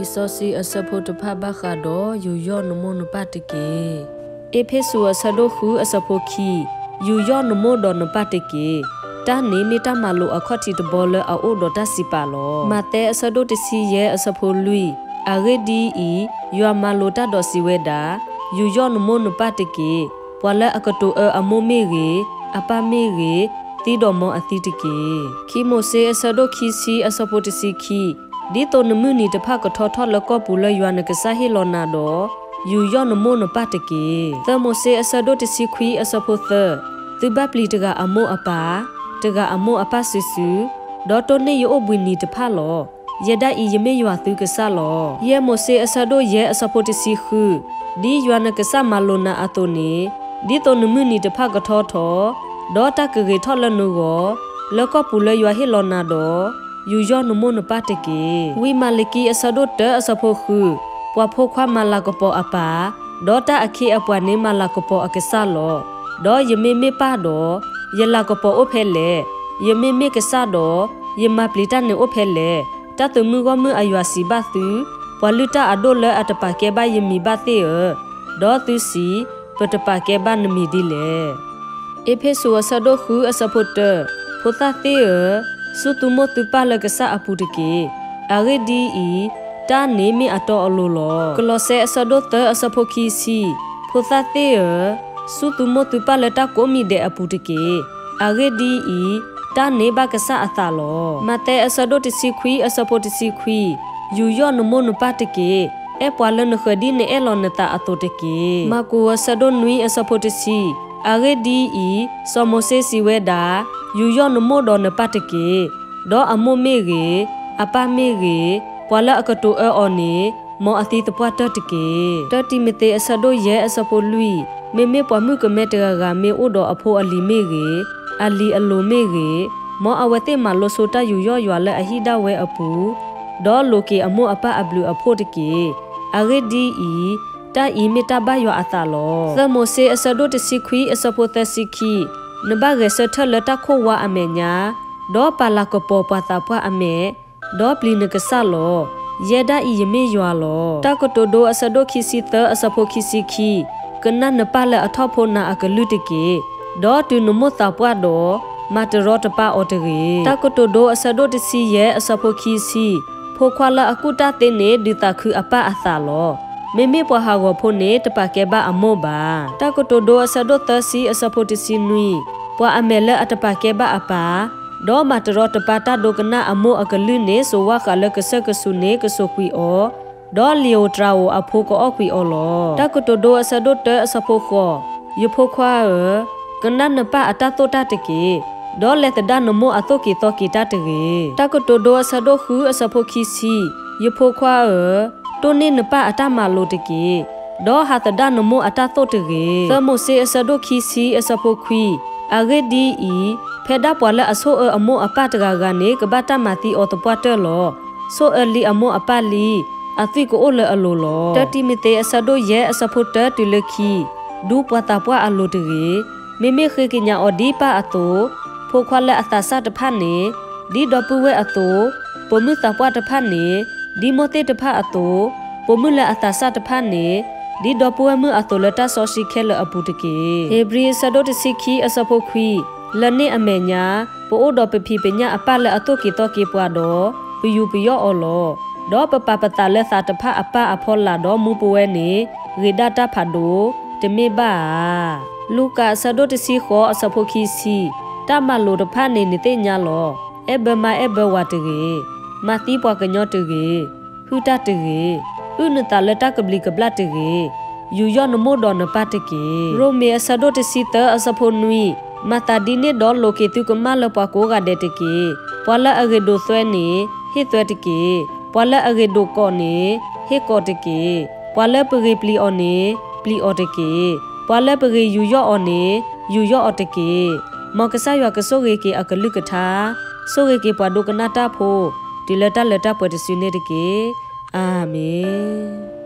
လံာ်စီဆှံအဆၢဖိတဖၣ်ဘၣ်ဃးဒီး ယူးယီၣ်နမိၢ်နပၢ်တက့ၢ်. အ့းဖ့းစူးအဆၢဒိၣ်ဃုအဆၢဖိခံ, ယူးယီၣ်နမိၢ်ဒီးနပၢ်တက့ၢ်. တၢ်န့ၣ်မ့ၢ်တၢ်မၤလိာ်အခီၣ်ထံးတဘီလၢအအိၣ်ဒီးတၢ်စံးပာ်လီၤ. မးသဲအဆၢဒိၣ်တဆံယဲၢ်အဆၢဖိလွံၢ်, အဂ့ၢ်ဒ်အံၤ, ယွၤမၤလိာ်တၢ်ဒီးစံးဝဲဒၣ်, ယူးယီၣ်နမိၢ်နပၢ်တက့ၢ်. ပှၤလၢအကတိၤအၢအမိၢ်မ့ၢ်ဂ့ၤ, အပၢ်မ့ၢ်ဂ့ၤ, သံဒီးမ်အသံတက့ၢ်. ခံမိၤၡ့အဆၢဒိၣ်ခံဆံအဆၢဖိတဆံခံ, ဒ်သိးနမုၢ်နံၤတဖၣ်ကထီထီၣ်လၢကီၢ်ပူၤလၢယွၤနကစၢ်ဟ့ၣ်လီၤနၤဒီး, ယူးယီၣ်နမိၢ်နပၢ်တက့ၢ်. သၢမိၤၡ့အဆၢဒိၣ်တဆံခွံအဆၢဖိသၢ, သုဘၣ်ပျံၤတဂၤအမိၢ်အပၢ်, တဂၤအမိၢ်အပၢ်စုာ်စုာ်, ဒီးတိၢ်န့ၢ်ယအိၣ်ဘှံးနံၤတဖၣ်လီၤ. ယဲဒၣ်အံၤယမ့ၢ်ယွၤသုကစၢ်လီၤ. ယဲၢ်မိၤၡ့အဆၢဒိၣ်ယဲၢ်အဆၢဖိတဆံဃု, ဒ်ယွၤနကစၢ်မၤလိာ်နၤအသိးန့ၣ်, ဒ်သိးနမုၢ်နံၤတဖၣ်ကထီထီၣ်, ဒီးတၢ်ကဂ့ၤထီၣ်လၢနဂီၢ်, လၢကီၢ်ပူၤလၢယွၤဟ့ၣ်လီၤနၤဒီး, ယူးယီၣ်နမိၢ်နပၢ်တက့ၢ်. ဝံမၤလကံအဆၢဒိၣ်တၢအဆၢဖိဃု, ပှၤဖိခွါမၤလၤကပီၤအပၢ်, ဒီးတၢ်အခ့အပှၤန့ၣ်မၤလၤကပီၤအကစၢ်လီၤ. ဒီးယမ့မ့ၢ်ပၢ်ဒီး, ယလၤကပီၤအိၣ်ဖဲလဲၣ်. ယမ့မ့ၢ်ကစၢ်ဒီး, ယမၤပျံၤတၢ်န့ၣ်အိၣ်ဖဲလဲၣ်. တၢ်သုးမုၢ်ဂီၢ်မုၢ်အယွၤစံးဘၣ်သု, ပှၤလုၢ်တၢ်အဒိၣ်လၢအတပာ်ကဲဘၣ်ယမံၤဘၣ်သ့ၣ်ဧၢ, ဒီးသုစံး, ပတပာ်ကဲဘၣ်နမံၤဒ်လဲၣ်. အ့းဖ့းစူးအဆၢဒိၣ်ဃုအဆၢဖိတၢ, ဖိသၣ်သ့ၣ်ဧၢ, စူၢ်သုမိၢ်သုပၢ်လၢကစၢ်အပူၤတက့ၢ်. အဂ့ၢ်ဒ်အံၤ, တၢ်န့ၣ်မ့ၢ်အတီအလိၤလီၤ. ကလီးစဲအဆၢဒိၣ်သၢအဆၢဖိခံဆံ, ဖိသၣ်သ့ၣ်ဧၢ, စူၢ်သုမိၢ်သုပၢ်လၢတၢ်ကိးမံၤဒဲးအပူၤတက့ၢ်. အဂ့ၢ်ဒ်အံၤ, တၢ်န့ၣ်ဘၣ်ကစၢ်အသးလီၤ. မးသဲအဆၢဒိၣ်တဆံခွံအဆၢဖိတဆံခွံ, ယူးယီၣ်နမိၢ်နပၢ်တက့ၢ်. အဲၣ်ပှၤလၢနဃၢၤဒ်နအဲၣ်လီၤနသးအသိးတက့ၢ်. မၢ်ကူးအဆၢဒိၣ်နွံအဆၢဖိတဆံ, အဂ့ၢ်ဒ်အံၤ, စီၤမိၤၡ့စံးဝဲဒၣ်, ယူးယီၣ်နမိၢ်ဒီးနပၢ်တက့ၢ်. ဒီးအမိၢ်မ့ၢ်ဂ့ၤ, အပၢ်မ့ၢ်ဂ့ၤ, ပှၤလၢအကတိၤအၢအီၤန့ၣ်, မ်အသံသပှၢ်တၢၢ်တက့ၢ်. တၢတံၤမသ့းအဆၢဒိၣ်ယဲၢ်အဆၢဖိလွံၢ်, မ့မ့ၢ်ပှၤမုၣ်ကမဲတဂၤဂၤမ့ၢ်အိၣ်ဒီးအဖိအလံၤမ့ၢ်ဂ့ၤ, အလံၤအလိၤမ့ၢ်ဂ့ၤ, မ်အဝဲသ့ၣ်မၤလိဆိတၢ်ယူးယီၣ်ယွၤလၢအဟံၣ်ဒၣ်ဝဲအပူၤ, ဒီးလိးက့ၤအမိၢ်အပၢ်အဘျုးအဖှိၣ်တက့ၢ်. အဂ့ၢ်ဒ်အံၤ, တၢ်အံၤမ့ၢ်တၢ်ဘၣ်ယွၤအသးလီၤ. သၢမိၤၡ့အဆၢဒိၣ်တဆံခွံအဆၢဖိသၢဆံခံ, နဘၣ်ဂဲၤဆၢထၢၣ်လၢတၢ်ခိၣ်ဝါအမဲာ်ညါ, ဒီးပာ်လၤကပီၤပှၤသးပှၢ်အမဲာ်, ဒီးပျံၤနကစၢ်လီၤ. ယဲဒၣ်အံၤယမ့ၢ်ယွၤလီၤ. တၢ်ကတိၤဒိအဆၢဒိၣ်ခံဆံသၢအဆၢဖိခံဆံခံ, ကနၣ်နပၢ်လၢအထီၣ်ဖိနၤအကလုၢ်တက့ၢ်. ဒီးတုၤနမိၢ်သးပှၢ်ဒီး, မၤတရီတပါအီၤတဂ့ၤ. တၢ်ကတိၤဒိအဆၢဒိၣ်တဆံယဲၢ်အဆၢဖိခံဆံ, ဖိခွါလၢအကူၣ်တၢ်သ့န့ၣ် ဒုးသးခုအပၢ်အသးလီၤ. မ့မ့ၢ်ပှၤဟးဂီၤဖိန့ၣ် တပာ်ကဲဘၣ်အမိၢ်ဘၣ်. တၢ်ကတိၤဒိအဆၢဒိၣ်သၢဆံအဆၢဖိတဆံနွံ, ပှၤအမဲာ်လၢအတပာ်ကဲဘၣ်အပၢ်, ဒီးမၤတရီတပါတၢ်ဒိကနၣ်အမိၢ်အကလုၢ်န့ၣ် စိာ်ဝါဃာ်လၢကစၢၢ်ကဆူးန့ၣ် ကစိာ်ကွံာ်အီၤ, ဒီးလံာ်ဧိၤတြၤဧိၤအဖိကအီၣ်ကွံာ်အီၤလီၤ. တၢ်ကတိၤဒိအဆၢဒိၣ်တၢအဆၢဖိဃိး, ယဖိခွါဧၢ, ကနၣ်နပၢ်အတၢ်သိၣ်တၢ်တက့ၢ်, ဒီးလဲၤသဒၣ်နမိၢ်အသိၣ်က့ၤသီက့ၤတၢ်တဂ့ၤ. တၢ်ကတိၤဒိအဆၢဒိၣ်ဃုအဆၢဖိခံဆံ, ယဖိခွါဧၢ, တိၢ်န့ၢ်နပၢ်အတၢ်မၤလိာ်တက့ၢ်, ဒီးဟးသဒၣ်နမိၢ်အတၢ်သိၣ်တဂ့ၤ. သၢမိၤၡ့အဆၢဒိၣ်ခံဆံအဆၢဖိခွံ, အဂ့ၢ်ဒ်အံၤ, ဖဲဒၣ်ပှၤလၢအဆိၣ်အၢအမိၢ်အပၢ်တဂၤဂၤန့ၣ် ကဘၣ်တၢ်မၤသံအီၤသပှၢ်တၢၢ်လီၤ. ဆိၣ်အၢလံအမိၢ်အပၢ်လံ, အသွံၣ်ကအိၣ်လၢအလိၤလီၤ. တၢတံၤမသ့းအဆၢဒိၣ်ယဲၢ်အဆၢဖိတၢတုၤလၢခံ, ဒူပှၤသးပှၢ်အလိၤတဂ့ၤ. မ့မ့ၢ်ဃ့ကညးအီၤဒ်ပၢ်အသိး, ဖိခွါလၢအသးစၢ်တဖၣ်န့ၣ်, ဒ်ဒီပုၢ်ဝဲၢ်အသိး, ပိာ်မုၣ်သးပှၢ်တဖၣ်န့ၣ်, ဒ်မိၢ်သ့ၣ်တဖၣ်အသိး, ပိာ်မုၣ်လၢအသးစၢ်တဖၣ်န့ၣ်, ဒ်ဒီပုၢ်ဝဲၢ်မုၣ်အသိးလၢတၢ်စီဆှံခဲလၢာ်အပူၤတက့ၢ်. ဧ့ၤဘြံၤအဆၢဒိၣ်တဆံခံအဆၢဖိခွံ, လၢန့ၣ်အမဲာ်ညါ, ပအိၣ်ဒီးပဖံးပညၣ်အပၢ်လၢအသိၣ်က့ၤသီက့ၤပှၤဒီး, ပယူးပယီၣ်အီၤလီၤ. ဒီးပပာ်ပသးလၢသးတဖၣ်အပၢ်အဖီလာ်ဒီးမူပဝဲန့ၣ်, ဂ့ၤဒၣ်တၢ်ဖးဒိၣ်, တမ့ၢ်ဘၣ်ဧါ. လူၤကၣ်အဆၢဒိၣ်တဆံဃိးအဆၢဖိခံဆံ, တၢ်မၤလိာ်တဖၣ်န့ၣ်နသ့ၣ်ညါလီၤ. အဲၣ်ဘၢမါအဲၣ်ဘၢဝၤတဂ့ၤ, မၤသံပှၤကညီတဂ့ၤ, ဟုၣ်တၢ်တဂ့ၤ, အုၣ်နသးလၢတၢ်ကဘျံးကဘျၣ်တဂ့ၤ, ယူးယီၣ်နမိၢ်ဒီးနပၢ်တက့ၢ်. ရိမ့ၤအဆၢဒိၣ်တဆံသၢအဆၢဖိနွံ, မၤသးဒ်န့ၣ်ဒီးလိးက့ၤသုကမၣ်လၢပှၤကိးဂၤဒဲးတက့ၢ်. ပှၤလၢအဂ့ၤဒိးသွဲန့ၣ်, ဟ့ၣ်သွဲတက့ၢ်. ပှၤလၢအဂ့ၤဒိးကိးန့ၣ်, ဟ့ၣ်ကိးတက့ၢ်. ပှၤလၢပဂ့ၤပျံၤအီၤန့ၣ်, ပျံၤအီၤတက့ၢ်. ပှၤလၢပဂ့ၤယူးယီၣ်အီၤန့ၣ်, ယူးယီၣ်အီၤတက့ၢ်. မ်ကစၢ်ယွၤကဆိၣ်ဂ့ၤက့ၤအကလုၢ်ကထါ, ဆိၣ်ဂ့ၤက့ၤပှၤဒိကနၣ်တၢ်ဖိ, တုၤလၢတၢ်လၢတၢ်ပှဲၤတစုန့ၣ်တက့ၢ်. အၤမ့ၣ်.